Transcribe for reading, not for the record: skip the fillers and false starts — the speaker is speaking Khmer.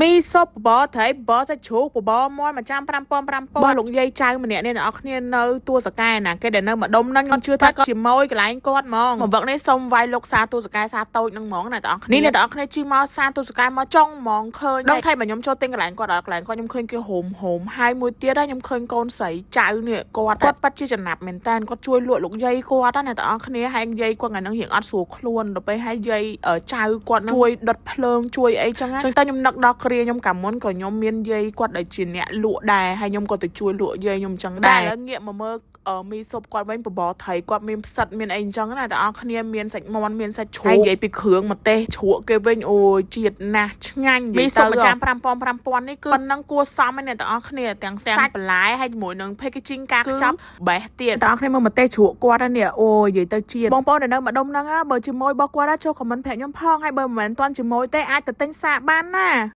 មីស៊ុបបបរត្រីបបរសាច់ជ្រូកបបរមាន់មួយចាន5000 5000របស់លោកយាយចៅម្នាក់នេះអ្នកនរគ្នានៅទួលសកែណាគេដែលនៅម្ដុំហ្នឹងខ្ញុំជឿថាគាត់ជាមួយកន្លែងគាត់ហ្មងមកវឹកនេះសុំវាយលុកសាទួលសកែសាតូចហ្នឹងហ្មងណាបងប្អូននេះអ្នកទាំងអស់គ្នាជិះមកសាទួលសកែមកចុងហ្មងឃើញដឹងថៃបើខ្ញុំចូលទិញកន្លែងគាត់ដល់កន្លែងគាត់ខ្ញុំឃើញគេហូមហូមហើយមួយទៀតខ្ញុំឃើញកូនស្រីចៅនេះគាត់គាត់ប៉ាត់ជាចំណាប់មែនតើគាត់ជួយលក់លោកយាយគាត់ណាអ្នកទាំងអស់គ្នាហើយយាយគាត់ថ្ងៃហ្នឹងរៀងអត់ស្រួលខ្លួនដល់ពេលហើយយាយចៅគាត់ជួយដុតភ្លើងជួយអីចឹងចឹងតែខ្ញុំនឹកដល់គ្រាខ្ញុំកាលមុនក៏ខ្ញុំមានយាយគាត់ដែលជាអ្នកលក់ដែរហើយខ្ញុំក៏ទៅជួយលក់យាយខ្ញុំចឹងដែរឥឡូវងាកមកមើលមីស៊ុបគាត់វិញបបរត្រីគាត់មានផ្សិតមានអីអញ្ចឹងណាទាំងអស់គ្នាមានសាច់មាន់មានសាច់ជ្រូកហើយនិយាយពីគ្រឿងម្ទេសជ្រក់គេវិញអូយជាតិណាស់ឆ្ងាញ់មីស៊ុបមួយចាន5000 5000នេះគឺប៉ុណ្ណឹងគួរសមហើយអ្នកទាំងអស់គ្នាទាំងសាច់បន្លែហើយជាមួយនឹង packaging ការខ្ចប់បេះទៀតទាំងអស់គ្នាមើលម្ទេសជ្រក់គាត់នេះអូយនិយាយទៅជាតិបងប្អូនដែលនៅម្ដុំហ្នឹងបើជាមួយរបស់គាត់ចូល comment ប្រាប់ខ្ញុំផងហើយបើមិនមែនតាន់ជាមួយទេអាចទៅទិញសាកបានណា។